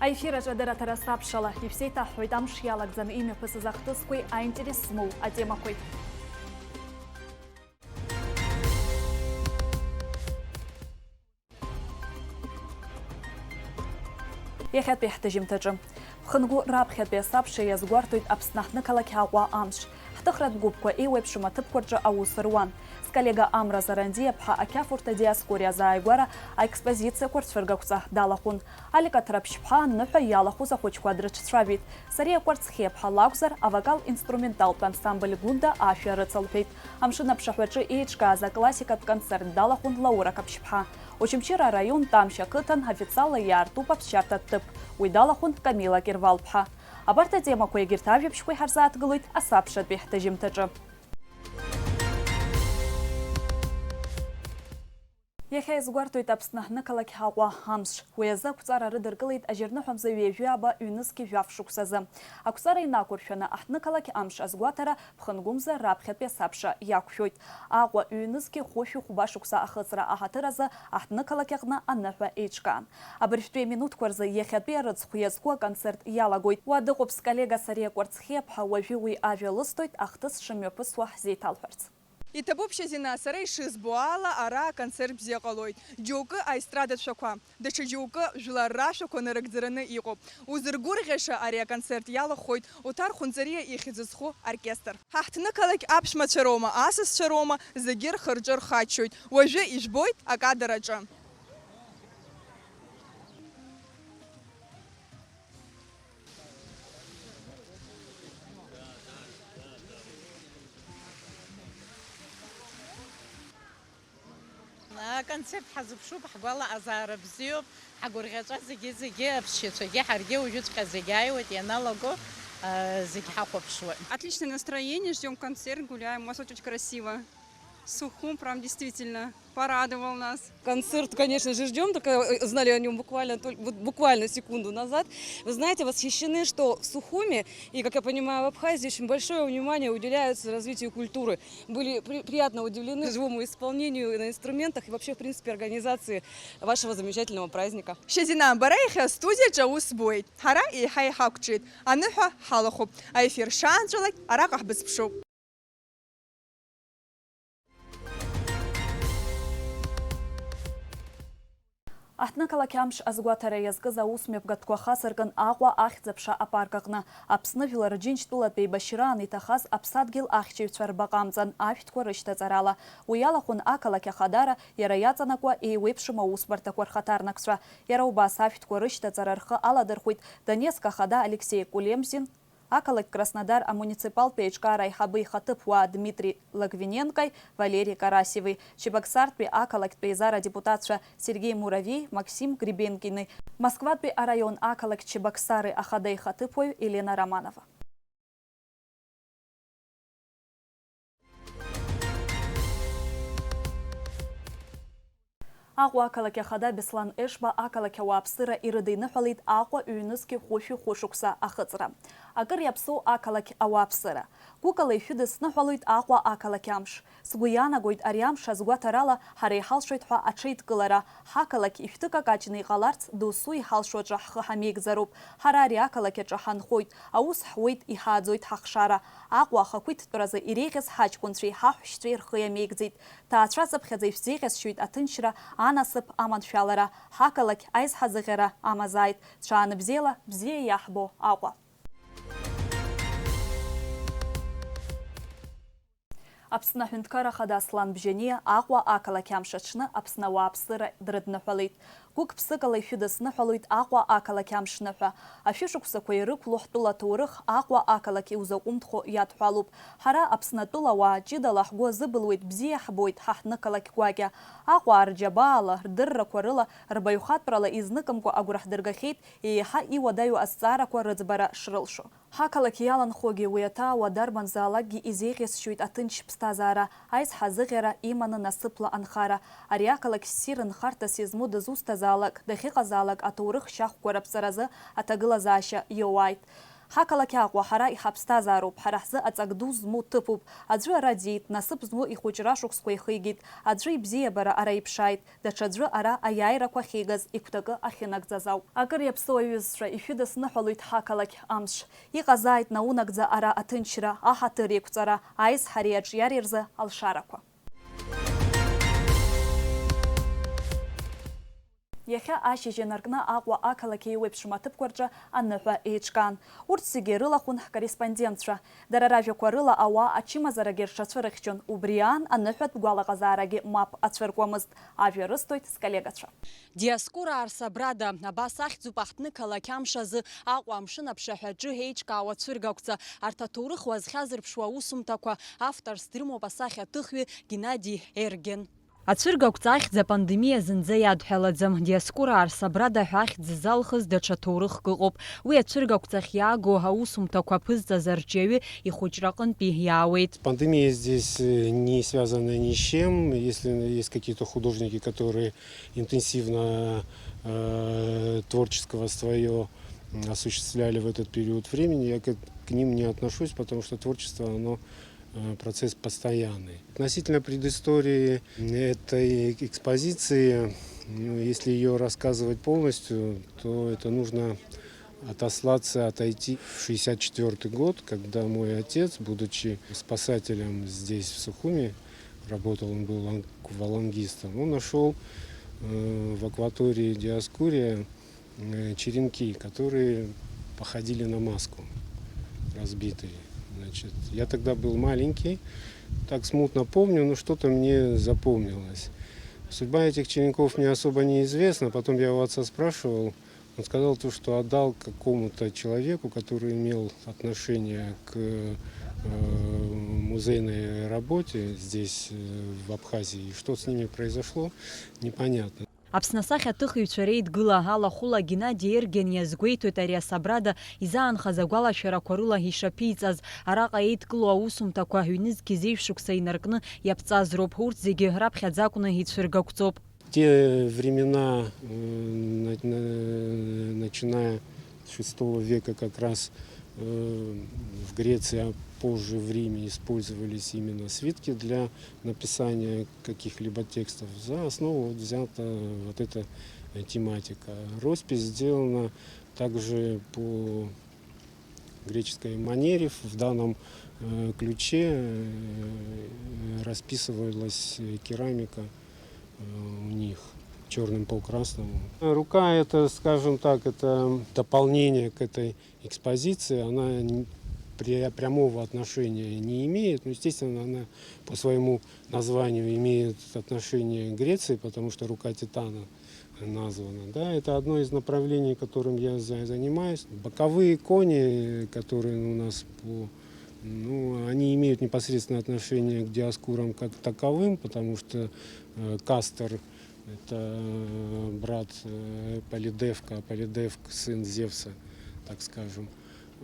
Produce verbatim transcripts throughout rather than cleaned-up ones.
Аефир аҿы адырраҭара сабшала ишәзеиҭаҳҳәоит амш иалагӡаны имҩаԥысыз ахҭысқәеи аинтерес змоу атемақәеи. Иахьатәи ҳҭыжьымҭаҿы. Ԥхынгәы раԥхьатәи асабша иазгәарҭоит Аԥсны аҳҭнықалақь Аҟәа амш. Ҳҭыхратә гәыԥқәа еиуеиԥшым аҭыԥқәа рҿы аус руан. Сколлега Амра Зарандиа-ԥҳа ақьафурҭа диаскури азааигәара аекспозициақәа рцәыргақәҵа далахәын. Алика Ҭраԥшьԥҳа аныҳәа иалахәыз ахәыҷқәа дрыҿцәажәеит. Сариа Кәарцхиаԥҳа лакәзар, авокал-инструменталтә ансамбль Гәында ашәа рыцылҳәеит. Амшын аԥшаҳәаҿы еиҿкааз аклассикатә концерт далахәын Лаура Қаԥшьԥҳа. Очамчыра араион Тамшь ақыҭан официалла иаартуп аԥсшьарҭатә ҭыԥ. Уи далахәын Камила Кирвал-ԥҳа. Абарҭ атемақәа егьырҭ ажәабжьқәа иҳарзааҭгылоит асабшатәи ҳҭыжьымҭаҿы. Иахьа иазгәарҭоит Аԥсны аҳҭнықалақь Аҟәа амш. Уи азы ақәҵара рыдыркылеит ажьырныҳәа мза ҩажәи ааба ҩнызқьи жәаф шықәсазы. Ақәҵара инақәыршәаны аҳҭнықалақь амш азгәаҭара ԥхынгәымза раԥхьатәи асабша иақәшәоит. Аҟәа ҩнызқьи хәышәи хәба шықәса ахыҵра аҳаҭыр азы аҳҭнықалақь аҟны аныҳәа еиҿкаан. Абыржәтәи аминуҭқәа рзы иахьатәи арыцхә иазку аконцерт иалагоит. Уа дыҟоуп сколлега Сариа Кәарцхиаԥҳа, уажәы уи ажәа лысҭоит, ахҭыс шымҩаԥысуа ҳзеиҭалҳәарц. Иҭабуп, Шьазина, сара ишызбо ала, ара аконцерт бзиа ҟалоит. Џьоукы аестрадатә шәақәа, даҽа џьоукы жәлар рашәақәа нарыгӡараны иҟоуп. Узыргәырӷьаша ари аконцерт иалахәхоит Оҭар Хәынҵариа ихьӡ зху оркестр. Ҳаҳҭнықалақь аԥшәмацәа роума, асасцәа роума, зегьы рхы-рҿы рхаччоит. Уажәы ижәбоит акадр аҿы. Аконцерт ҳазыԥшуп, ҳгәалаҟазаара бзиоуп, ҳагәырӷьаҵәа зегьы, зегьы, аԥсшьацәагьы, ҳаргьы уажәыҵәҟьа зегьы ааиуеит, ианалаго, а, зегь ҳахәаԥшуеит. Отличное настроение, ждём концерт, гуляем, у вас очень красиво. Сухум прям действительно порадовал нас. Концерт, конечно же, ждём, только, э, узнали о нём буквально, толь-, вот буквально секунду назад. Вы знаете, восхищены, что в Сухуме и, как я понимаю, в Абхазии очень большое внимание уделяется развитию культуры. Были при-, приятно удивлены живому исполнению на инструментах и вообще, в принципе, организации вашего замечательного праздника. Шьазина, бара иахьа астудиаҿы аус збоит. Ҳара еиҳа иҳақәҿиеит. Аныҳәа ҳалахәуп. Аефир шаанҵәалак араҟа ҳбызԥшуп. Аҳҭнықалақь амш азгәаҭара иазкыз аусмҩаԥгатәқәа хацыркын Аҟәа ахьӡ-аԥша апарк аҟны, Аԥсны Жәлар Џьынџьтәылатә еибашьраан иҭахаз аԥсадгьыл ахьчаҩцәа рбаҟа амҵан ашәҭқәа рышьҭаҵарала. Уи иалахәын ақалақь Ахадара, иара иаҵанакуа еиуеиԥшым аусбарҭақәа рхаҭарнакцәа. Иара убас ашәҭқәа рышьҭаҵара рхы аладырхәит Донецк Ахада Алексеи Кулемзин, ақалақь Краснодар амуниципалтә еиҿкаара аиҳабы ихаҭыԥуаа Дмитри Логвиненкои Валери Карасеви, Чебоксартәи ақалақьтә еизара адепутатцәа Сергеи Муравеи, Максим Гребенкини, Москватәи араион ақалақь Чебоксары ахада ихаҭыԥуаҩ Елена Романова. Аҟәа ақалақь ахада Беслан Ешба ақалақь ауааԥсыра ирыдиныҳәалеит Аҟәа ҩнызқьи хәышәи хәышықәса ахыҵра. Акыр иаԥсоу ақалақь ауааԥсыра. Гәыкала ишәыдысныҳәалоит Аҟәа ақалақь амш. Сгәы иаанагоит, ари амш азгәаҭарала ҳара иҳалшоит ҳәа аҽеидкылара. Ҳақалақь ишәҭыкакаҷны иҟаларц досу иҳалшо аҿы ҳхы ҳамеигӡароуп. Ҳара ари ақалақь аҿы ҳанхоит, аус ҳуеит, иҳааӡоит ҳахшара. Аҟәа ахақәиҭтәразы иреиӷьыз ҳаҷкәынцәеи ҳаҳәшьцәеи рхы иамеигӡеит. Ҭаацәацыԥхьаӡа ишәзеиӷьасшьоит аҭынчра, анасыԥ, аманшәалара. Ҳақалақь аизҳазыӷьара амазааит. Ҽаанбзиала, бзиа иаҳбо Аҟәа! Аԥсны Аҳәынҭқарра Ахада Аслан Бжьаниа Аҟәа ақалақь амш аҽны Аԥсны ауааԥсыра дрыдныҳәалеит. Гәык-ԥсыкала ишәыдысныҳәалоит Аҟәа ақалақь амш ныҳәа. Ашәышықәсақәа ирықәло ҳтәыла аҭоурых Аҟәа ақалақь иузаҟәымҭхо иадҳәалоуп. Ҳара Аԥсны атәылауаа ҷыдала ҳгәы азыбылуеит, бзиа ҳбоит ҳа ҳнықалақь гәакьа. Аҟәаа рџьабаала, рдыррақәа рыла, рбаҩхатәрала изныкымкәа агәра ҳдыргахьеит, еиҳа иуадаҩу азҵаарақәа рыӡбара шрылшо. Ҳақалақь иаланхогьы уи аҭаауа дарбанзаалакгьы изеиӷьасшьоит аҭынч ԥсҭазаара, аизҳазыӷьара иманы насыԥла анхара. Ари ақалақь ссир нхарҭас измоу дызусҭазаалак, дахьыҟазаалак аҭоурых шьахәқәа раԥҵаразы аҭагылазаашьа иоуааит. Ҳақалақь Аҟәа ҳара иҳаԥсҭазаароуп, ҳара ҳзы аҵак ду змоу ҭыԥуп. Аӡәы ара диит, насыԥ змоу ихәыҷра шықәсқәа ихигеит, аӡәы ибзиабара ара иԥшааит, даҽаӡәы ара аиааирақәа ахьигаз игәҭакы ахьынагӡаз ауп. Акыр иаԥсоу аҩызцәа, ишәыдысныҳәалоит ҳақалақь Амш. Иҟазааит наунагӡа ара аҭынчра, аҳаҭыр еиқәҵара, аизҳареи аҿиареи рзы алшарақәа. Иахьа ашьыжь инаркны Аҟәа ақалақь еиуеиԥшым аҭыԥқәа рҿы аныҳәа еиҿкаан. Урҭ зегьы ирылахәын ҳкорреспондентцәа. Дара ражәақәа рыла ауаа ачымазарагьы рҽацәырыхьчон, убри аан аныҳәатә гәалаҟазаарагьы мап ацәыркуамызт. Ажәа рысҭоит сколлегацәа. Диоскура Арсабрада, абас ахьӡуп аҳҭнықалақь Амш азы Аҟәа амшын аԥшаҳәаҿы еиҿкаау ацәыргақәҵа. Арҭ аҭоурых уазхьазырԥшуа аусумҭақәа авторс дрымоуп асахьаҭыхҩы Геннади Эрген. Ацәыргақәҵа ахьӡ апандемиа зынӡа иадҳәалаӡам. Диоскура Арсабрада ҳәа ахьӡ залхыз даҽа ҭоурыхк ыҟоуп. Уи ацәыргақәҵахь иаагоу аусумҭақәа аԥызҵаз арҿиаҩы ихәыҷраҟынтәи иаауеит. Пандемия здесь, э, не связана ни с чем. Если есть какие-то художники, которые интенсивно, э, творческого свое, м, осуществляли в этот период времени, я к, к ним не отношусь, потому что творчество, оно, э, процесс постоянный. Относительно предыстории этой экспозиции, ну, если её рассказывать полностью, то это нужно отослаться, отойти в шестьдесят четвёртый год, когда мой отец, будучи спасателем здесь, в Сухуми, работал, он был лан-, аквалангистом, он нашёл, э, в акватории Диоскурия, э, черенки, которые походили на маску, разбитые. Значит, я тогда был маленький, так смутно помню, но что-то мне запомнилось. Судьба этих черенков мне особо не известна, потом я у отца спрашивал, он сказал то, что отдал какому-то человеку, который имел отношение к, э, музейной работе здесь, э, в Абхазии. И что с ними произошло, непонятно. Аԥсны асахьаҭыхыҩцәа реидгыла алахәыла Геннади Эрген иазгәеиҭоит ари асабрада изаанхаз агәалашәарақәа рыла ишаԥиҵаз. Араҟа еидкылоу аусумҭақәа ҩнызқь зеижә шықәса инаркны иаԥҵаз роуп. Урҭ зегьы раԥхьаӡа акәны ицәыргақәҵоуп. Те времена, э, на-, на-, начиная с шестого века как раз, э, в Греции, а позже в Риме использовались именно свитки для написания каких-либо текстов. За основу вот взята вот эта, э, тематика. Роспись сделана также по греческой манере, в данном, э, ключе, э, расписывалась, э, керамика, э, у них чёрным по красному. Рука — это, скажем так, это дополнение к этой экспозиции. Она н-, пря-, прямого отношения не имеет, но, естественно, она по своему названию имеет отношение к Греции, потому что рука Титана названа. Да, это одно из направлений, которым я за-, занимаюсь. Боковые кони, которые у нас по, ну, они имеют непосредственное отношение к Диоскурам как таковым, потому что, э, Кастор — это, э, брат, э, Полидевка, а Полидевк — сын Зевса, так скажем.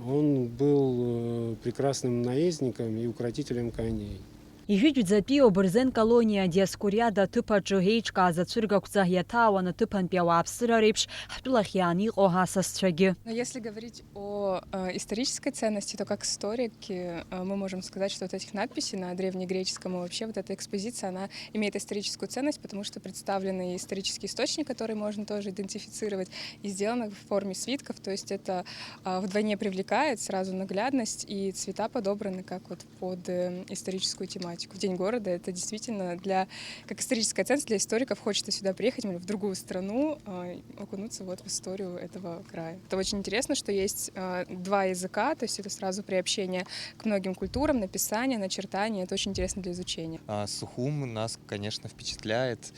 Он был, э, прекрасным наездником и укротителем коней. Ижәытәӡатәи Обырзен колониа Диоскуриада аҭыԥ аҿы еиҿкааз ацәыргақәҵа иаҭаауан аҭыԥантәи ауааԥсыра реиԥш ҳтәылахь иаан иҟоу асасцәагьы. Но если говорить о, э, исторической ценности, то как историки, э, мы можем сказать, что вот этих надписей на древнегреческом и вообще вот эта экспозиция, она имеет историческую ценность, потому что представлены и исторический источник, который можно тоже идентифицировать, и сделано в форме свитков, то есть это, а, вдвойне привлекает сразу наглядность, и цвета подобраны как вот под, э, историческую тематику. В День города это действительно для, как историческая ценность для историков, хочется сюда приехать, в другую страну, а, окунуться вот в историю этого края. Это очень интересно, что есть, а, два языка, то есть это сразу приобщение к многим культурам, написание, начертание. Это очень интересно для изучения. А, Сухум нас, конечно, впечатляет.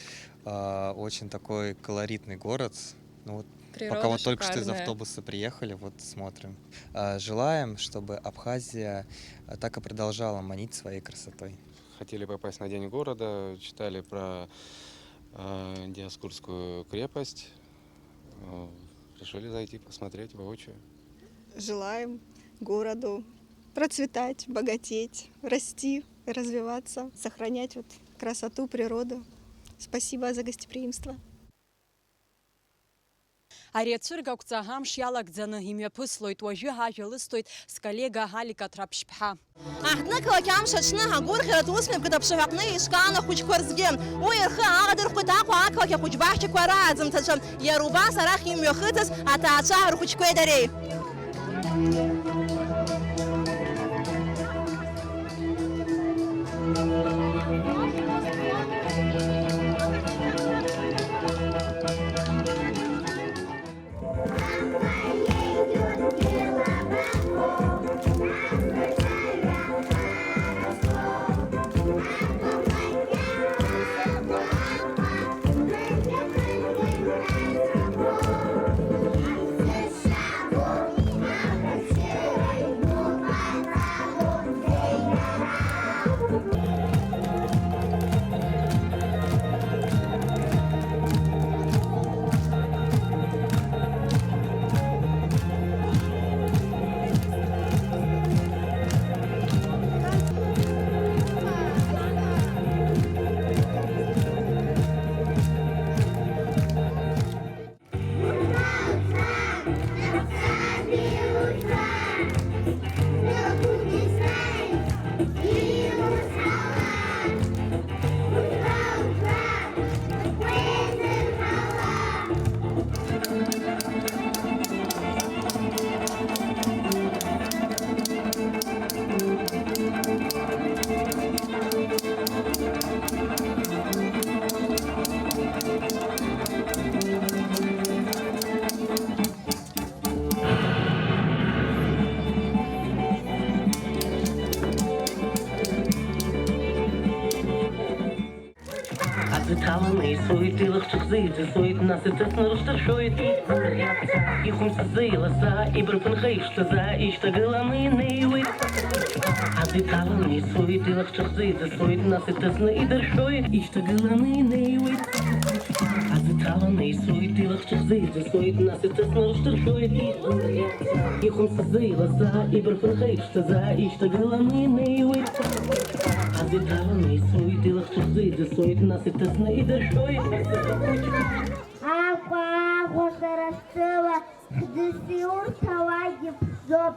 А, очень такой колоритный город. Ну вот, пока вот только что из автобуса приехали, вот смотрим. А, желаем, чтобы Абхазия, а, так и продолжала манить своей красотой. Хотели попасть на День города, читали про, э, Диоскурскую крепость. Э, решили зайти посмотреть воочию. Желаем городу процветать, богатеть, расти, развиваться, сохранять вот красоту, природу. Спасибо за гостеприимство. Ари ацәыргақәҵа амш иалагӡаны имҩаԥыслоит, уажәы ажәа лысҭоит сколлега Алик Аҭраԥшьԥҳа. Аҳҭнықалақь амш аҽны агәырӷьаратә усмҩаԥгатә аԥшаҳәаҟны еиҿкаан ахәыҷқәа рзгьы. Уи рхы аадырхәеит Аҟәа ақалақь ахәыҷбаҳчақәа рааӡамҭацәа, иара убас арахь имҩахыҵыз аҭаацәа рхәыҷқәеи дареи. Аӡы ҭаланы ицоит, илахҿыхӡа иӡысоит, нас иҭыҵны рышьҭыршәоит. Ихәымсӡа иласа, ибарԥынха ишҭаӡа, ишьҭагыланы инеиуеит. Аӡы ҭаланы ицоит, илахҿыхӡа иӡысоит, нас иҭыҵны идыршәоит, ишьҭагыланы инеиуеит. Аӡы ҭаланы ицоит, илахҿыхӡа иӡысоит, нас иҭыҵны рышьҭыршәоит. Ихәымсӡа иласа, ибарԥынха ишҭаӡа, ишьҭагыланы инеиуеит. Аӡы ҭаланы ицоит, илахҿыхӡа иӡысоит, нас иҭыҵны идыршәоит. Аҟәа, Аҟәа, сара сыла, хьӡыс иурҭалакгьы ԥсӡоуп,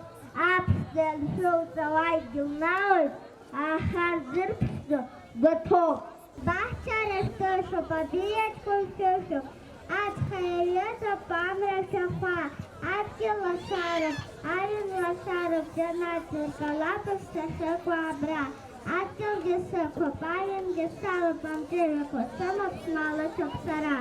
аԥшӡа аншәылҵалакгьы лналоит, аха дзырԥшӡо гәаҭоуп. Баҳча рыхьҭышәуп, абиаҿқәа шәышәуп, аҵх аҩыҵоуп амра шәахәа, адгьыл лашароуп, аҩын лашароуп, џьанаҭ зыркалап сахьыҟоу абра. Адгьылгьы сықәуп, аҩынгьы салоуп, амҵәыжәҩақәа сымоуп, смалышьоуп сара.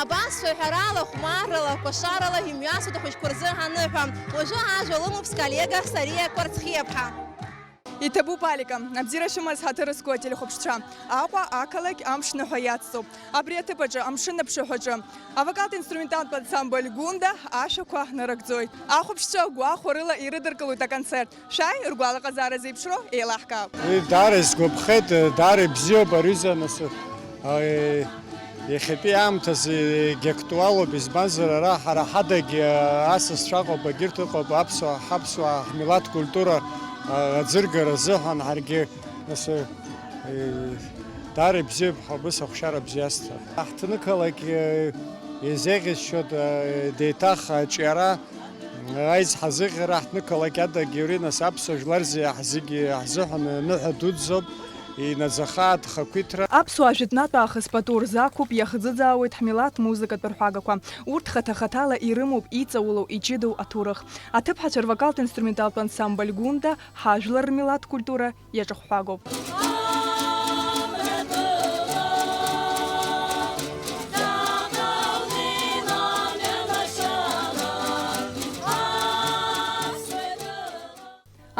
Абас шәаҳәарала, хәмаррала, кәашарала имҩасуеит ахәыҷқәа рзы аныҳәа. Уажәы ажәа лымоуп сколлега Сариа Кәарцхиаԥҳа. Иҭабуп, Алика, абзиара шәымаз ҳаҭыр зқәу ателехәаԥшцәа. Аҟәа ақалақь амш ныҳәа иацҵоуп. Абри аҭыԥ аҿы, амшын аԥшаҳәаҿы, авокалтә инструменталтә ансамбль Гәында ашәақәа нарыгӡоит. Ахәаԥшцәа гәахәарыла ирыдыркылоит аконцерт. Шәааи, ргәалаҟазаара зеиԥшроу еилаҳкаап. Уи даара исгәаԥхеит, даара ибзиоуп ари, нас, а, иахьатәи аамҭазы егьактуалуп, избанзар, ара ҳара ҳадагь, а, асасцәа ыҟоуп, егьырҭ ыҟоуп, аԥсуаа, ҳаԥсуаа, ҳмилаҭ культура, а, аӡыргара азыҳәан ҳаргьы, нас, а, даара ибзиоуп, ҳабыс ахәшьара бзиа асҭа. Аҳҭнықалақь, а, изеӷьасшьоит, а, деиҭах аҿиара. Аизҳазыӷьара ҳҭнықалақь адагьы, нас аԥсуа жәлар зегьы ҳзегьы ҳзыҳәан ныҳәа дуӡӡоуп, инаӡаха адхақәиҭра. Аԥсуаа жәытәнатә аахыс пату рзы ақәуп, иахӡыӡаауеит ҳмилаҭ музыкатә рҳәагақәа. Урҭ хаҭа-хаҭала ирымоуп иҵаулоу, иҷыдоу аҭоурых. Аҭыԥҳацәа рвокалтә инструменталтә ансамбль Гәында ҳажәлар рмилаҭ культура иаҿыхәҳәагоуп.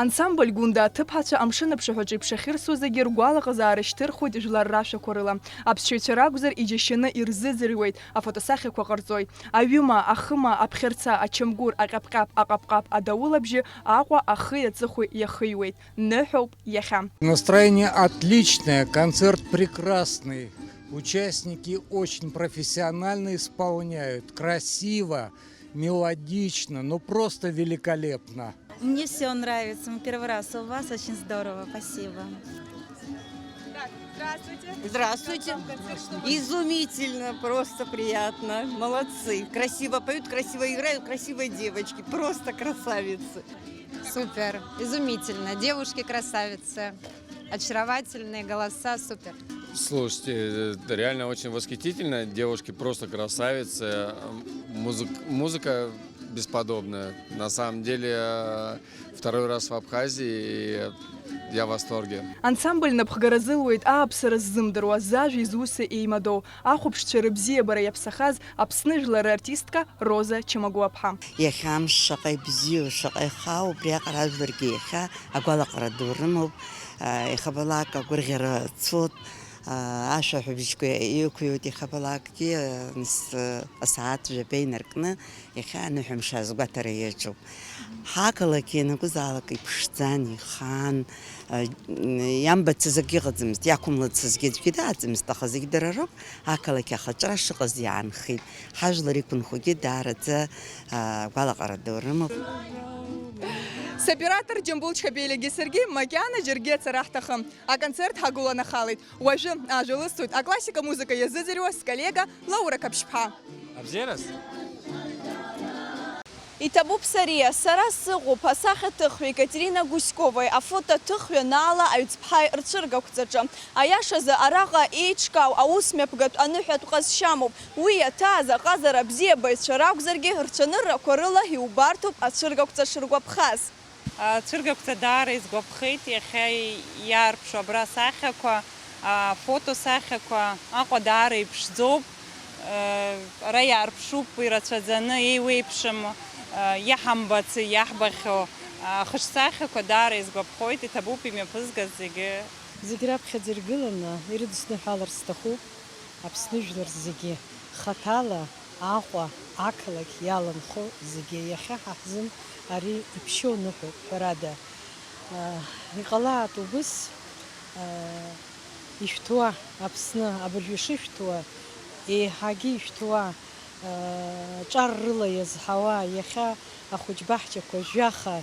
Ансамбль Гәында аҭыԥҳацәа амшын аԥшаҳәаҿы иԥшахьырсуа зегьы ргәалаҟазаара шьҭырхуеит жәлар рашәақәа рыла. Аԥсшьаҩцәа ракәзар, иџьашьаны ирзыӡырҩуеит, афотосахьақәа ҟарҵоит. Аҩыма, ахыма, аԥхьарца, ачамгәыр, аҟьаԥ-ҟьаԥ, аҟаԥ-ҟаԥ, адаул абжьы, Аҟәа ахи аҵыхәеи иахыҩуеит. Ныҳәоуп иахьа. Настроение отличное, концерт прекрасный. Участники очень профессионально исполняют, красиво, мелодично, ну просто великолепно. Мне все нравится. Мы первый раз у вас. Очень здорово. Спасибо. Так, здравствуйте. Здравствуйте. Как вам концерт? Что вы Изумительно, просто приятно. Молодцы. Красиво поют, красиво играют, красивые девочки. Просто красавицы. Супер. Изумительно. Девушки красавицы. Очаровательные голоса. Супер. Слушайте, это реально очень восхитительно. Девушки просто красавицы. Музык-, музыка бесподобная. На самом деле, э, второй раз в Абхазии, и я в восторге. Ансамбль напхгара зылуеит ааԥсара ззымдыруа, зажәеи зуси еимадоу, ахәаԥшцәа рыбзиабара иаԥсахаз Аԥсны жәлар рартистка Роза Чамагәлаԥҳа. Иахьа амш шаҟа ибзиоу, шаҟа ихаау, убриаҟара ажәларгьы иахьа агәалаҟара ду рымоуп. Иахьабалак агәырӷьара цот, ашәаҳәабжьқәа иқәҩуеит, иахьабалакгьы, нас, асааҭ жәаба инаркны, иахьа аныҳәамш азгәаҭара иаҿуп. Ҳақалақь ианакәызаалак иԥшӡан, ихан, иамбацыз акгьы ыҟаӡамызт, иақәымлацызгьы аӡәгьы дааӡамызт, аха зегь дара роуп, ақалақь ахаҿра шыҟаз иаанхеит, ҳажәлар иқәынхогьы даараӡа, агәалаҟара ду рымоуп. Соператор Џьамбул Чхабелиагьы саргьы макьана џьаргьы ацара ҳҭахым. Аконцерт ҳагәыланахалеит. Уажәы ажәа лысҭоит аклассика музыка иазыӡырҩуа сколлега Лаура Қаԥшьԥҳа. Абзиараз? Иҭабуп, Сариа, сара сыҟоуп, асахьаҭыхҩы Екатерина Гуськоваи афотоҭыхҩы Наала Аҩӡԥҳаи рцәыргақәҵаҿы. Аиашазы, араҟа еиҿкаау аусмҩаԥгатә аныҳәатә ҟазшьамоуп. Уи иаҭааз аҟазара абзиабаҩцәа ракәзаргьы, рцәаныррақәа рыла иубарҭоуп ацәыргақәҵа шыргәаԥхаз. Ацәыргақәҵа даара исгәаԥхеит, иахьа иаарԥшу абра асахьақәа, афотосахьақәа, Аҟәа даара иԥшӡоуп, ара иаарԥшуп ирацәаӡаны, еиуеиԥшым, иаҳамбац, иаҳбахьоу ахаҿсахьақәа даара исгәаԥхоит, иҭабуп имҩаԥызгаз зегьы. Зегь раԥхьаӡа иргыланы ирыдысныҳәалар сҭахуп. Аԥсны жәлар зегьы, хаҭала Аҟәа ақалақь иаланхо зегьы, иахьа ҳа ҳзын ари иԥшьоу ныҳәоуп, ҳәарада. Иҟалааит убыс, ишәҭуа, Аԥсны абыржәы ишышәҭуа, еиҳагьы ишәҭуа, ҿар рыла иазҳауа, иахьа ахәыҷ баҳчақәа жәаха,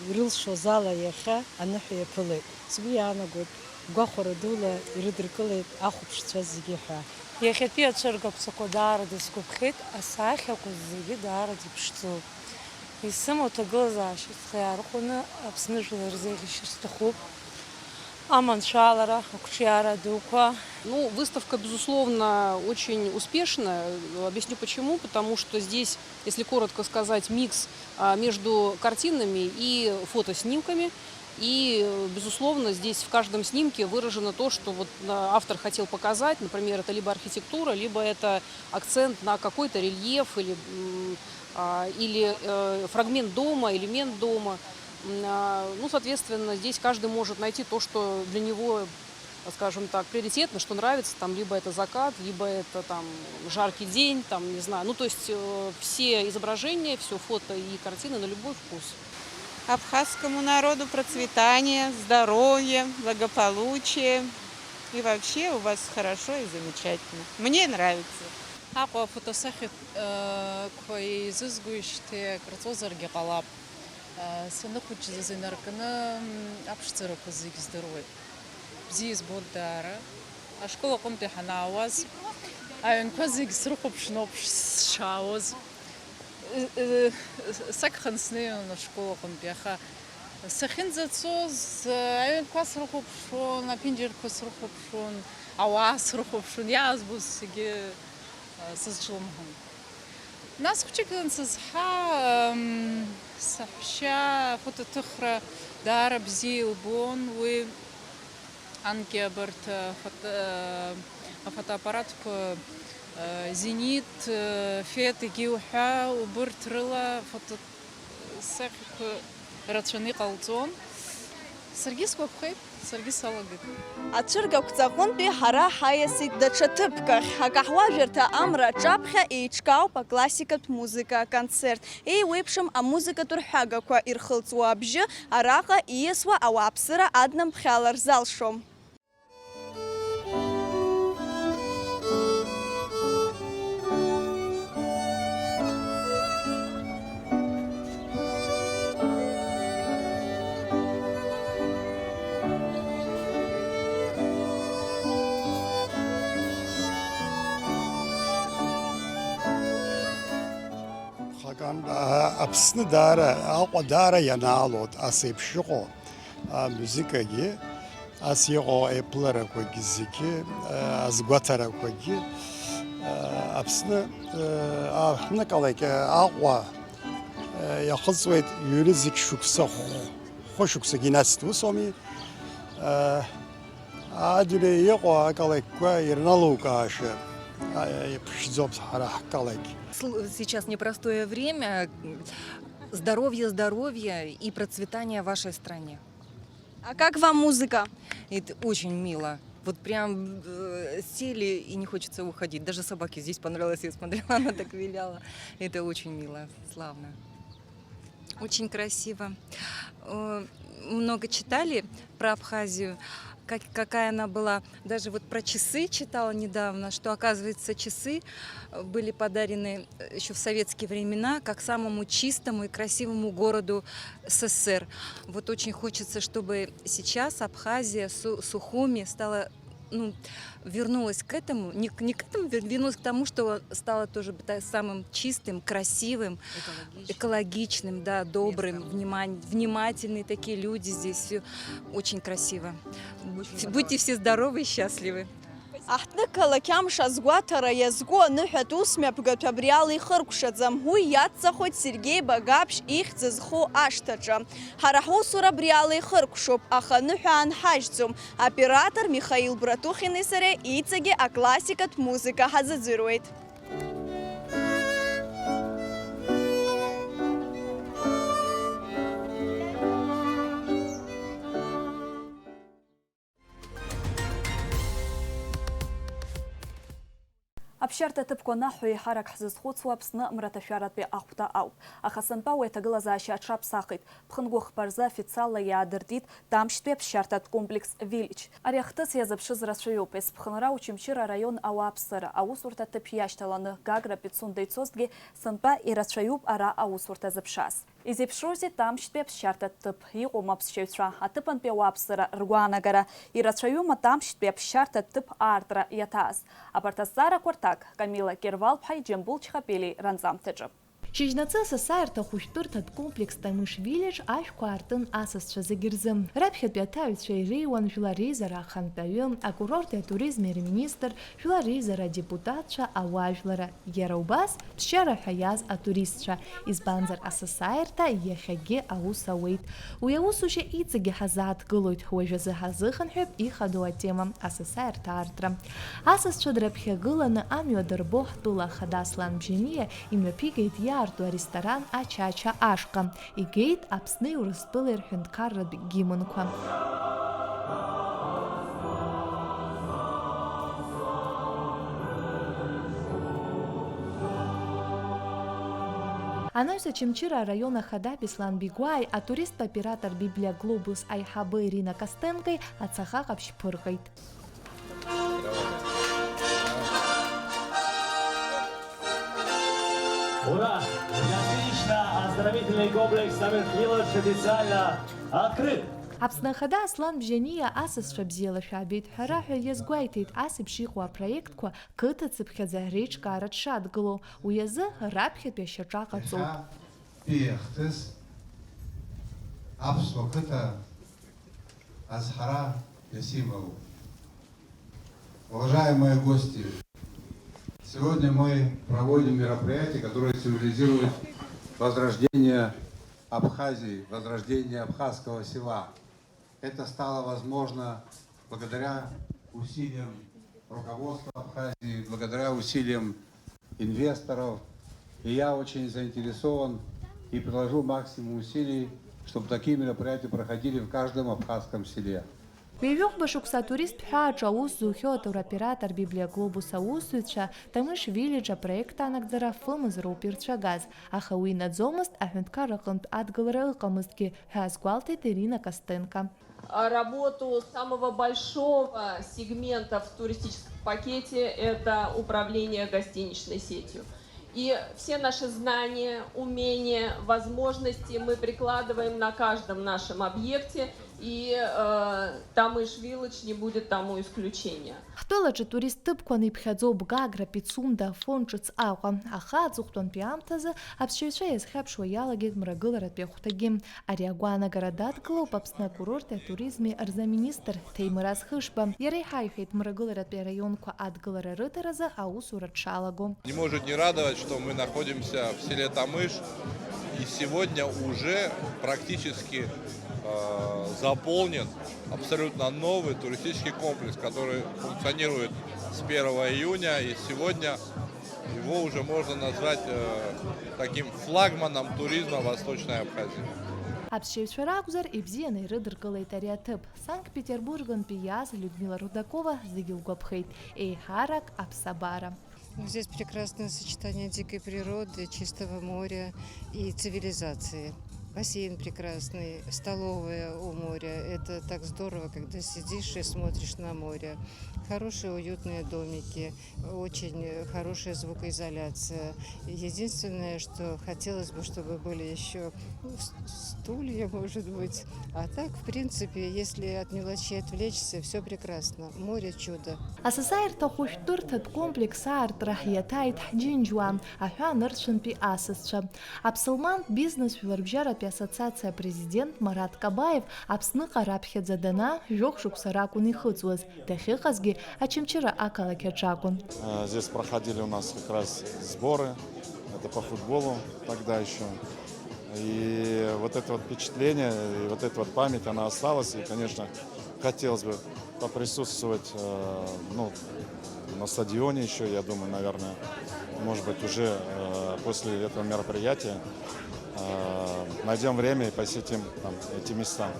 ирылшоз ала иахьа аныҳәа иаԥылеит. Сгәы иаанагоит, гәахәара дула ирыдыркылеит ахәаԥшцәа зегьы ҳәа. Иахьатәи ацәыргақәҵақәа даара дысгәаԥхеит, асахьақәа зегьы даара диԥшӡоуп. Исымоу ҭагылазаашьа схы иаархәаны Аԥсны жәлар рзеиӷьашьар сҭахуп. Аманшәалара, ақәҿиара дуқәа. Ну, выставка, безусловно, очень успешная. Объясню почему. Потому что здесь, если коротко сказать, микс, а, между картинами и фотоснимками. И, э, безусловно, здесь в каждом снимке выражено то, что вот, а, автор хотел показать. Например, это либо архитектура, либо это акцент на какой-то рельеф или, м, а, или, э, фрагмент дома, элемент дома. М, а, ну, соответственно, здесь каждый может найти то, что для него, скажем так, приоритетно, что нравится, там, либо это закат, либо это, там, жаркий день, там, не знаю. Ну, то есть, э, все изображения, все фото и картины на любой вкус. Абхазскому народу процветание, здоровье, благополучие. И вообще у вас хорошо и замечательно. Мне нравится. Аҟәа афотосахьақәа еизызгоижьҭеи акрыҵозаргьы ҟалап. Саныхәыҷыз инаркны аԥшӡарақәа зегь здыруеит. Бзиа избоит даара. Ашкол аҟынтәи ҳанаауаз, аҩнқәа зегь срыхәаԥшноуп сшаауаз. Сагхан снеиуан ашкол аҟынтәи, аха сахьынӡацоз, аҩнқәа срыхәаԥшуан, аԥенџьырқәа срыхәаԥшуан, ауаа срыхәаԥшуан, иаазбоз зегьы сызҿлымҳан. Нас хәҷык ансызҳа, м, саҳәшьа афотоҭыхра даара бзиа илбон, уи анкьа абарҭ, афото-, афотоаппаратқәа, Зенит, Фет, егьи уҳәа, убырҭ рыла афотосахьақәа Рацәаны иҟалҵон. Саргьы сгәаԥхеит, саргьы салагеит. Ацәыргақәҵа аҟынтәи ҳара ҳаиасит даҽа ҭыԥк ахь. Акаҳуажәырҭа амра аҿаԥхьа еиҿкаауп аклассикатә музыка аконцерт. Еиуеиԥшым амузыкатә рҳәагақәа ирхылҵуа абжьы араҟа ииасуа ауааԥсыра аднамԥхьалар залшом. Аԥсны даара, Аҟәа даара ианаалоит ас еиԥш иҟоу амузыкагьы, ас иҟоу аиԥыларақәагьы зегьы, азгәаҭарақәагьы. Аԥсны аҳәныкалақь Аҟәа иахыҵуеит ҩ-зқь шықәса, хә-, хәышықәсагьы инацҵеит, ус ауми? Адунеи иҟоу ақалақьқәа ирналукааша иԥшӡоуп ҳара ҳқалақь. Сейчас непростое время. Здоровья, здоровья и процветания вашей стране. А как вам музыка? Это очень мило. Вот прям э, сели и не хочется уходить. Даже собаке здесь понравилось, я смотрела, она так виляла. Это очень мило, славно. Очень красиво. Э, Много читали про Абхазию, как, какая она была. Даже вот про часы читала недавно, что, оказывается, часы э, были подарены еще в советские времена как самому чистому и красивому городу СССР. Вот очень хочется, чтобы сейчас Абхазия, Су- Сухуми стала, ну, вернулась к этому, не, к- не к этому, вер- вернулась к тому, что стала тоже та- самым чистым, красивым, экологичным, да, добрым, внимань- внимательные такие люди здесь. Всё очень красиво. Будьте все здоровы и счастливы. Аҳҭнықалақь амш азгәаҭара иазку аныҳәатә ус мҩаԥгатә абриала ихыркәшаӡам, уи иаҵахоит Сергеи Багаԥшь ихьӡ зху ашҭаҿы. Ҳара ҳусура абриала ихыркәшоуп, аха аныҳәа аанҳажьӡом. Оператор Михаил Братухини сареи иҵегьы аклассикатә музыка ҳазыӡырҩуеит. Аԥсшьарҭа ҭыԥқәа анаҳҳәо, еиҳарак ҳзызхәыцуа Аԥсны мраҭашәаратәи ахәҭа ауп. Аха сынтәа уи аҭагылазаашьа аҽаԥсахит. Ԥхынгәыхԥа рзы официалла иаадыртит Тамшьтәи аԥсшьарҭатә комплекс Виллидж. Ари ахҭыс иазыԥшыз рацәаҩуп. Есԥхынра Очамчыра араион ауааԥсыра аусурҭа ҭыԥ иашьҭаланы Гагра Пицунда ицозҭгьы сынтәа ирацәаҩуп ара аусурҭа зыԥшааз. Изеиԥшроузеи Тамшьтәи аԥсшьарҭатә ҭыԥ? Иҟоума аԥсшьаҩцәа, аҭыԥантәи ауааԥсыра ргәаанагара? Ирацәаҩума Тамшьтәи аԥсшьарҭатә ҭыԥ аартра иаҭааз? Абарҭ азҵаарақәа рҭак Камила Кирвал-ԥҳаи Џьамбул Чхапелиеи ранҵамҭаҿы. Шьыжьнаҵы асасааирҭа ахәышәтәырҭатә комплекс Тамыш Виллидж ашәқәа аартын асасцәа зегьы рзы. Раԥхьатәи аҭаҩцәа иреиуан жәлар реизара ахантәаҩы, акурорти атуризми рминистр, жәлар реизара адепутатцәа, ауаажәлар. Иара убас, ԥсшьара ҳәа иааз атуристцәа, избанзар, асасааирҭа иахьагьы аус ауеит. Уи аусушьа иҵегьы ҳазааҭгылоит, уажәазы ҳазыхынҳәып ихадоу атема, асасааирҭа аартра. Асасцәа дрыԥхьагыланы амҩа дырбо ҳтәыла ахада Аслан Бжьаниа имҩаԥигеит иаарту аресторан Ачача ашҟа. Игеит Аԥсни Урыстәылеи рҳәынҭқарратә гимнқәа. Анаҩс Очамчыра араион ахада Беслан Бигәааи атуристтә оператор Библиа Глобус аиҳабы Ирина Костенкои ацаха ҟаԥшь ԥырҟеит. Ура! Для отлично! Оздоровительный комплекс Самих Вилледж официально открыт! Аԥсны Ахада Аслан Бжьаниа асасцәа бзиала шәаабеит ҳәа раҳәа иазгәеиҭеит, ас еиԥш иҟоу апроектқәа қыҭацыԥхьаӡа реиҿкаара дшадгылоу, уи азы раԥхьатәи ашьаҿа ҟаҵоуп. Иахьатәи ахҭыс аԥсуа қыҭа азҳара иасимволуп. Уважаемые гости, сегодня мы проводим мероприятие, которое символизирует возрождение Абхазии, возрождение абхазского села. Это стало возможно благодаря усилиям руководства Абхазии, благодаря усилиям инвесторов. И я очень заинтересован и приложу максимум усилий, чтобы такие мероприятия проходили в каждом абхазском селе. Ҩажәихәба шықәса атурист ҳәаа аҿы аус зухьоу атуроператор Библиоглобус аусзуҩцәа Тамыш Виллидж апроект анагӡара фымз роуп ирцәагаз, аха уи инаӡомызт, аҳәынҭқарра аҟынтә адгылара ыҟамызҭгьы, ҳәа азгәалҭеит Ирина Костенко. А, работу самого большого сегмента в туристическом пакете — это управление гостиничной сетью. И все наши знания, умения, возможности мы прикладываем на каждом нашем объекте, и, э, Тамыш Виллидж не будет тому исключением. Ҳтәылаҿы турист ҭыԥқәа иԥхьаӡоуп Гагра, Пицунда, Афон ҿыц Аҟәа, аха аҵыхәтәантәи аамҭазы аԥсшьаҩцәа иазхьаԥшуа иалагеит мрагыларатәи ахәҭагьы. Ари агәаанагара дадгылоуп Аԥсны акурорти атуризми рзаминистр Ҭемыраз Хышба. Иара иҳаиҳәеит, мрагыларатәи араионқәа адгылара рыҭаразы аусура дшалаго. Не может не радовать, что мы находимся в селе Тамыш, и сегодня уже практически, э, заполнен абсолютно новый туристический комплекс, который функционирует с первого июня, и сегодня его уже можно назвать, э, таким флагманом туризма Восточной Абхазии. Аԥсшьаҩцәа ракәзар, ибзианы ирыдыркылеит ари аҭыԥ. Санкт-Петербургынтәи иааз Людмила Рудакова зегьы лгәаԥхеит, еиҳарак аԥсабара. Ну, здесь прекрасное сочетание дикой природы, чистого моря и цивилизации. Бассейн прекрасный, столовая у моря. Это так здорово, когда сидишь и смотришь на море. Хорошие уютные домики, очень хорошая звукоизоляция. Единственное, что хотелось бы, чтобы были ещё, ну, с-, стулья, может быть. А так, в принципе, если от мелочей отвлечься, всё прекрасно. Море — чудо. Асасааирҭа ахәышәтәырҭатә комплекс аартра иаҭааит ҳџьынџьуаа, аҳәаа нырцәынтәи асасцәа. Аԥсылмантә бизнес жәларбжьаратәи ассоциациа апрезидент Марат Кабаев Аԥсныҟа раԥхьаӡа данаа, жәохә шықәса ракәын ихыҵуаз, дахьыҟазгьы Очамчыра ақалақь аҿакәын. Э, здесь проходили у нас как раз сборы, это по футболу тогда ещё. И вот это вот впечатление, и вот эта вот память, она осталась. И, конечно, хотелось бы поприсутствовать, э, ну, на стадионе ещё, я думаю, наверное, может быть, уже, э, после этого мероприятия, э, найдём время и посетим там эти места.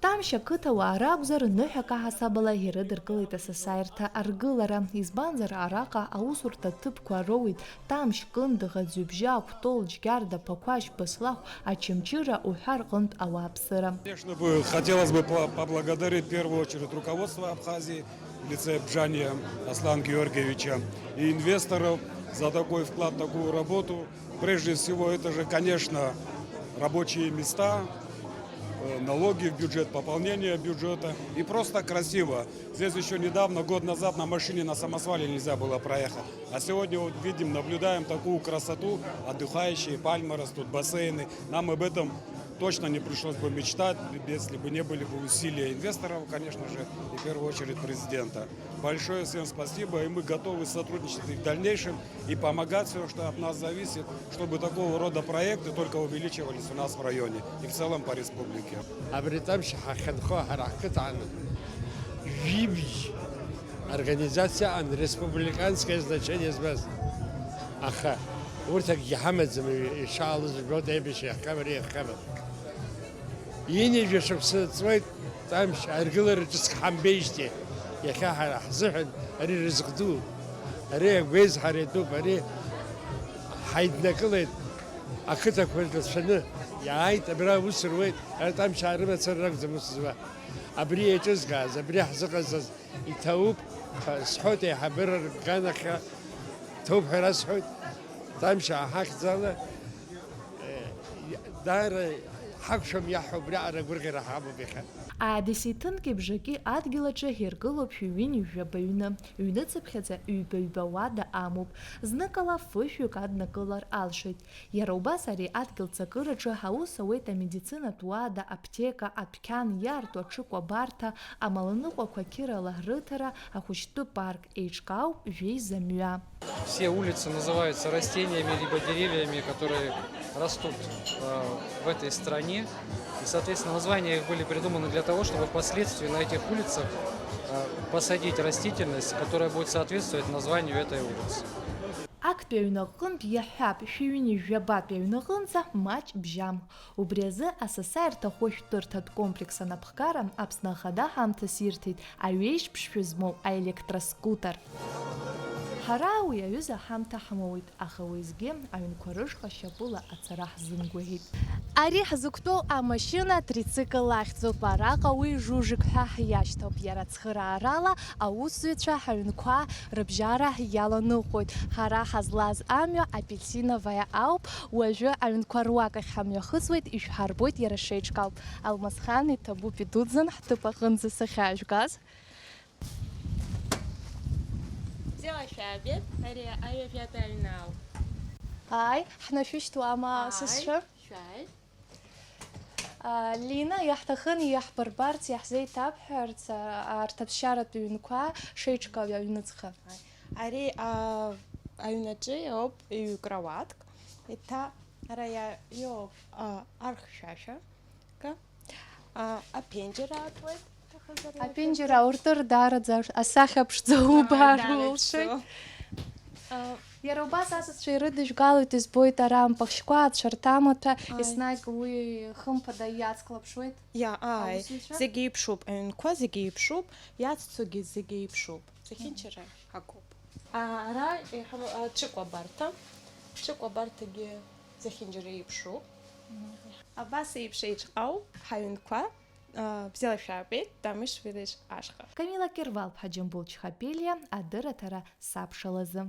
Тамшь ақыҭауаа ракәзар, ныҳәак аҳасабала ирыдыркылеит асасааирҭа аргылара, избанзар, араҟа аусурҭа ҭыԥқәа роуеит, Тамшь, Кындыӷ, Аӡҩыбжьа, Кәтол, Џьгьарда, Ԥақәашь, Баслахә, Очамчыра уҳәа рҟынтә ауааԥсыра. Конечно, бы, хотелось бы по-, поблагодарить в первую очередь руководство Абхазии в лице Бжания Аслана Георгиевича и инвесторов за такой вклад, такую работу. Прежде всего, это же, конечно, рабочие места, э, налоги в бюджет, пополнение бюджета. И просто красиво. Здесь ещё недавно, год назад, на машине на самосвале нельзя было проехать. А сегодня вот видим, наблюдаем такую красоту, отдыхающие, пальмы растут, бассейны. Нам об этом точно не пришлось бы мечтать, если бы не были бы усилия инвесторов, конечно же, и в первую очередь президента. Большое всем спасибо, и мы готовы сотрудничать и в дальнейшем, и помогать всё, что от нас зависит, чтобы такого рода проекты только увеличивались у нас в районе и в целом по республике. Абри Тамшь ҳахьынхо ҳара ҳқыҭан жәибжь организациа аҟан республиканское значение змаз. Аха урҭ акгьы ҳамаӡам, ишаалыз жәбоит, аибашьра иахҟьама, ари иахҟьама. Ҩынҩажәа шықәса ҵуеит Тамшь аргылара ҿыцк ҳамбеижьҭеи. Иахьа ҳара ҳзыҳәан ари рызҟ ду, ари агәеизҳара иатәуп, ари ҳаиднакылеит, ақыҭақәа рацәаны иааит, абра аус руеит, ара Тамшьаа рымацара ракәӡам ус зуа. Абри еиҿызкааз, абри ҳзыҟазҵаз иҭабуп ҳәа сҳәоит, аиҳабыра рганахьа ҭабуп ҳәа расҳәоит. Тамшьаа ҳахьӡала, э, даара ҳақәшәом иаҳҳәо, убриаҟара агәырӷьара ҳамоуп иахьа. Аади Сеиҭынки бжаки адгьыл аҿы иргылоуп шәи ҩынҩажәаба ҩны, ҩныцыԥхьаӡа ҩба-ҩба уада амоуп. Зныкала фышәҩык аднакылар алшоит. Иара убас ари адгьыл цакыраҿы аус ауеит амедицинатә уада, аԥҭека, адәқьан, иаарту аҽыкәабарҭа, амаланыҟәақәа қьырала рыҭара, ахәыҷтәы парк, еиҿкаауп жәеиза мҩа. Все улицы называются растениями либо деревьями, которые растут, э, в этой стране. И, соответственно, названия их были придуманы для того, чтобы впоследствии на этих улицах, э, посадить растительность, которая будет соответствовать названию этой улицы. Актәи аҩны аҟынтә иаҳҳәап, шәи ҩынҩажәи жәабатәи аҩны аҟынӡа маҷ бжьам. Убри азы асасааирҭа ахәышәтәырҭатә комплекс анапхгара Аԥсны Ахада ҳамҭас ирҭеит аҩежь ԥшшәы змоу аелектроскутер. Ҳара уи аҩыза ҳамҭа ҳмоуит, аха уеизгьы аҩнқәа рышҟа шьапыла ацара ҳзымгәаӷьит. Ари ҳзықәтәоу амашьына трицикл ахьӡуп, араҟа уи Жужик ҳәа ҳиашьҭоуп, иара цхыраарала аусзуҩцәа ҳаҩнқәа рыбжьара иаланыҟәоит. Ҳара ҳазлаз амҩа Апельсиновая ауп, уажәы аҩнқәа руак ахь ҳамҩахыҵуеит, ишәҳарбоит иара шеиҿкаау. Алмасхан иҭабуп идуӡӡан ҳҭыԥ аҟынӡа сахьаажәгаз. Бзиала шәаабеит, ари аҩажәатәи аҩны ауп. Ааи, ҳнашәышьҭуама, ааи, сасцәа? Шәааи. А, Лина, иаҳҭахын иаҳбырбарц, иаҳзеиҭабҳәарц, а, арҭ аԥсшьаратә ҩнқәа шеиҿкаау аҩныҵҟа. Ари, а, аҩнаҿы иоуп ҩ-кроватк, еиҭа ара иа-, иоуп, а, архьшәашәа. Ка? А, аԥенџьыр аатуеит. Аԥенџьыр ауртыр даараӡа асахьа ԥшӡа убар улшоит. А, иара убас асасцәа ирыдыжәгалоит, избоит ара ампахьшьқәа, ацәарҭамаҭәа, ааи, еснагь уи хымԥада иацклаԥшуеит. Иа, ааи, аусзуҩцәа? Зегьы еиԥшуп, аҩнқәа зегьы еиԥшуп, иаццогьы зегьы еиԥшуп. Зехьынџьара ҳагоуп. А, ара иҳамоу, а, ҽыкәабарҭа. Ҽыкәабарҭагьы зехьынџьара еиԥшуп. Абас еиԥш еиҿкаау ҳаҩнқәа, а, бзиала шәаабеит, Тамыш Village ашҟа. Камила Кирвал-ԥҳа, Џьамбул Чхапелиа, адырраҭара сабшалазы.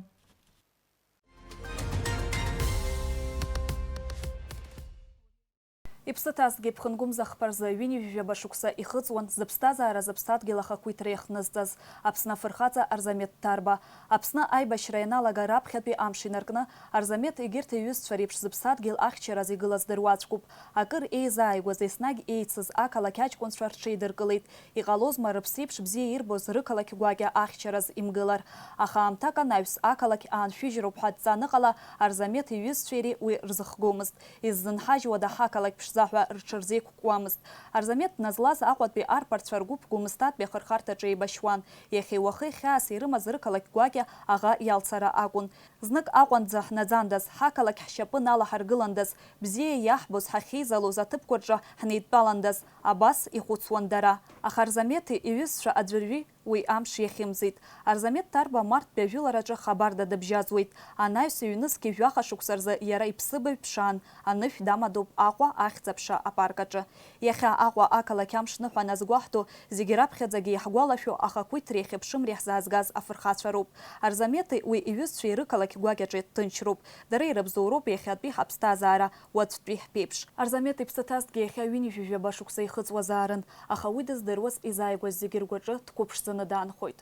Иԥсы ҭазҭгьы ԥхынгәымза хԥа рзы ҩынҩажәи жәаба шықәса ихыҵуан зыԥсҭазаара зыԥсадгьыл ахақәиҭра иахнызҵаз Аԥсны афырхаҵа Арзамеҭ Ҭарба. Аԥсны аибашьра ианалага раԥхьатәи амш инаркны, Арзамеҭ егьырҭ иҩызцәа реиԥш зыԥсадгьыл ахьчараз игылаз дыруаӡәкуп. Акыр еизааигәаз, еснагь еицыз ақалақь аҷкәынцәа рҽеидыркылеит. Иҟалозма, рыԥсеиԥш бзиа ирбоз рықалақь гәакьа ахьчараз имгылар. Аха аамҭак анаҩс, ақалақь ааншәыжьроуп ҳәа дҵааныҟала, Арзамеҭ иҩызцәеи иареи уи рзыхгомызт. Иззынҳажьуада ҳақалақь ԥшӡа ҳәа рҽырзеиқәкуамызт. Арзамеҭ дназлаз Аҟәатәи арԥарцәа ргәыԥ Гәымсҭатәи ахырхарҭаҿы еибашьуан. Иахьеи уахеи хьаас ирымаз рықалақь гәакьа аӷа иалцара акәын. Знык Аҟәанӡа ҳнаӡандаз, ҳақалақь ҳшьапы налаҳаргыландаз, бзиа иаҳбоз ҳахьеизалоз аҭыԥқәа рҿы ҳнеидтәаландаз, абас ихәыцуан дара. Аха Арзамеҭи иҩызцәа аӡәырҩи уи амш иахьымӡеит. Арзамеҭ Ҭарба марттәи ажәылараҿы хабарда дыбжьаӡуеит. Анаҩс ҩнызқьи жәаха шықәса рзы иара иԥсыбаҩ ԥшаан, анышә дамадоуп Аҟәа ахьӡ-аԥша апарк аҿы. Иахьа Аҟәа ақалақь амш ныҳәа назгәаҳҭо, зегьы раԥхьаӡагьы иаҳгәалашәо ахақәиҭреи ахьыԥшымреи ҳзаазгаз афырхацәа роуп. Арзамеҭи уи иҩызцәеи рықалақь гәакьаҿы ҭынчроуп. Дара ирыбзоуроуп иахьатәи ҳаԥсҭазаара, уаҵәтәи ҳԥеиԥш. Арзамеҭ иԥсы ҭазҭгьы иахьа ҩынҩажәи жәаба шықәса ихыҵуазаарын, аха уи дыздыруаз изааигәаз зегьы ргәаҿы дқәыԥшӡаны даанхоит.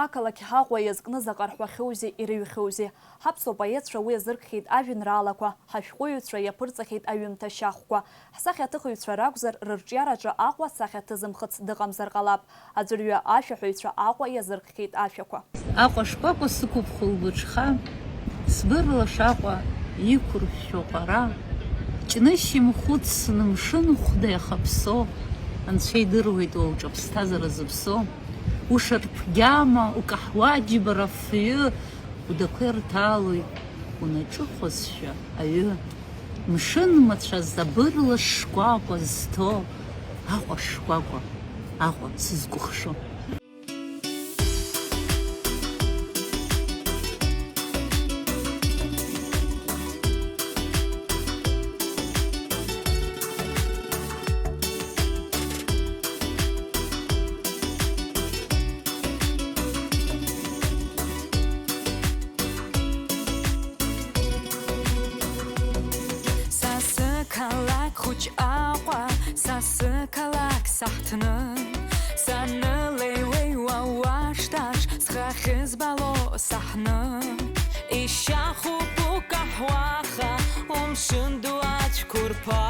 Ақалақь Аҟәа иазкны заҟа рҳәахьоузеи ирыҩхьоузеи. Ҳаԥсуа поетцәа уи азыркхьеит ажәеинраалақәа, ҳашәҟәыҩҩцәа иаԥырҵахьеит аҩымҭа шьахәқәа. Ҳсахьаҭыхыҩцәа ракәзар, рырҿиараҿы Аҟәа сахьаҭызымхыц дыҟамзар ҟалап. Аӡәырҩы ашәаҳәаҩцәа Аҟәа иазыркхьеит ашәақәа. Аҟәа шкәакәа сықәуп хәылбыҽха, сбырлаш Аҟәа иқәыршәшәо ҟәара. Ҷнышь имхәыцны мшын хәда иахаԥсо, анцәа идыруеит уа уҿы аԥсҭазаара зыԥсо. Ушарԥ гьама, укаҳуа џьбара афҩы, удақәа ирҭалоит унаҿыхәозшәа аҩы. Мшын мацәаз абырлаш шкәакәа зҭо, Аҟәа шкәакәа, Аҟәа сызкәыхшо. Са сықалақь хәыҷ Аҟәа, са сықалақь саҳҭны, санылеиуеиуа уашҭаҿ схы ахьызбало саҳны. Ишьахәуп укаҳуаха, умшын ду ацәқәырԥа,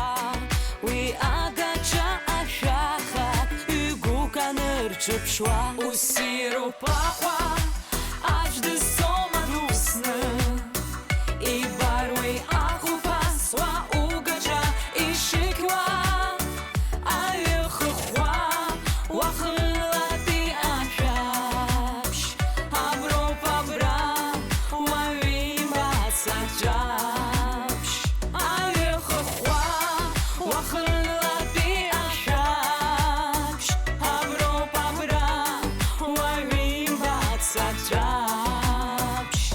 уи агаҿа ашәаха, ҩгәык анырҿыԥшуа. Уссируп Аҟәа, аӡә дызцом адәы усны, ибар уи ахәылԥаз уа угаҿа ишықьуа. Аҩы хыхәхәа, уахынлатәи ашәа, аӡәаԥшь.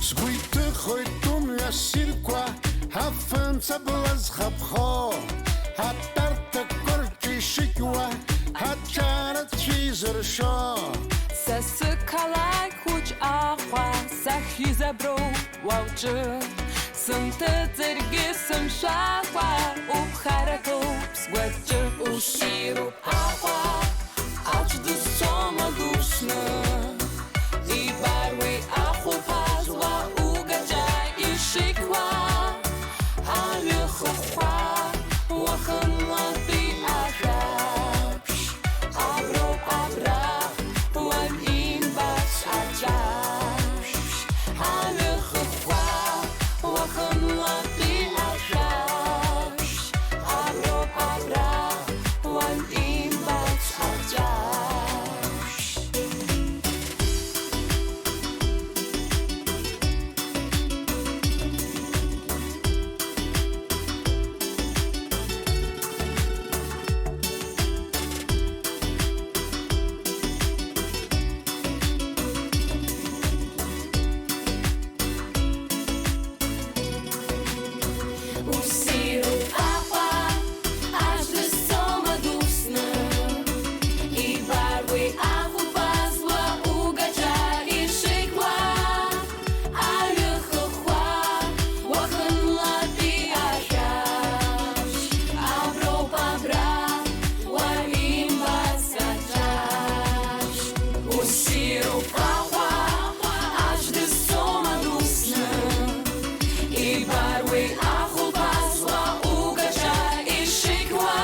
Сгәы иҭыхоит тәымҩа ссирқәа, афымца бла зхаԥхо, атәарҭақәа рҿы ишыкьуа, аҿарацәа изыршо. Са сықалақь хәыҷ Аҟәа сахьизаброу уа уҿы, сынҭыҵыргьы сымшәакәа, уԥхараҭоуп сгәаҿы. Уссируп Аҟәа, аӡә дызцома дусны? Ибар уи ахәылԥаз уа угаҿа ишықьуа, аҩы хыхәхәа, уахынлатәи ашәаԥшь. Аброуп абра, уаҩ имбац аҿаԥшь. Аҩы хыхәхәа, уахынлатәи ашәаԥшь. Аброуп абра, уаҩ имбац аҿаԥшь. Уссируп Аҟәа, аӡә дызцома дусны? Ибар уи ахәылԥаз уа угаҿа ишыкьуа, аҩы хыхәхәа, уахынлатәи ашәаԥшь. Аброуп абра, уаҩ имбац аҿаԥшь. Уссируп Аҟәа, аӡә дызцома дусны? Ибар уи ахәылԥаз уа угаҿа ишықьуа,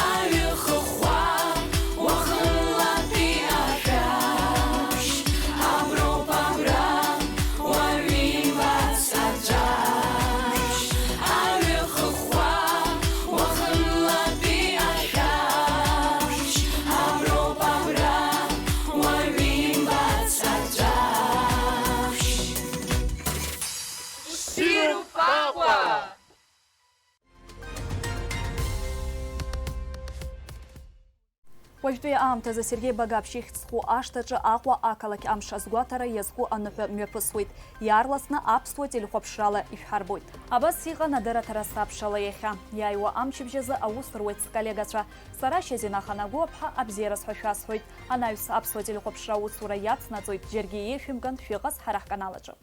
аҩы хыхәхәа, уахынлатәи ашәаԥшь. Аброуп абра, уаҩ имбац аҿаԥшь. Аҩы хыхәхәа, уахынлатәи ашәаԥшь. Аброуп абра, уаҩ имбац аҿаԥшь. Ссируп Аҟәа! Уажәтәи аамҭазы Сергеи Багаԥшь ихьӡ зху ашҭаҿы Аҟәа ақалақь амш азгәаҭара иазку аныҳәа мҩаԥысуеит. Иаарласны аԥсуа телехәаԥшрала ишәҳарбоит. Абас иҟан адырраҭара Сабшала иахьа. Иааиуа амчыбжь азы аус руеит сколлегацәа. Сара Шьазина Ханагәыаԥҳа абзиараз ҳәа шәасҳәоит. Анаҩс аԥсуа телехәаԥшра аусура иацнаҵоит, џьаргьы еишәымган, шәыҟаз ҳара ҳканалаҿы.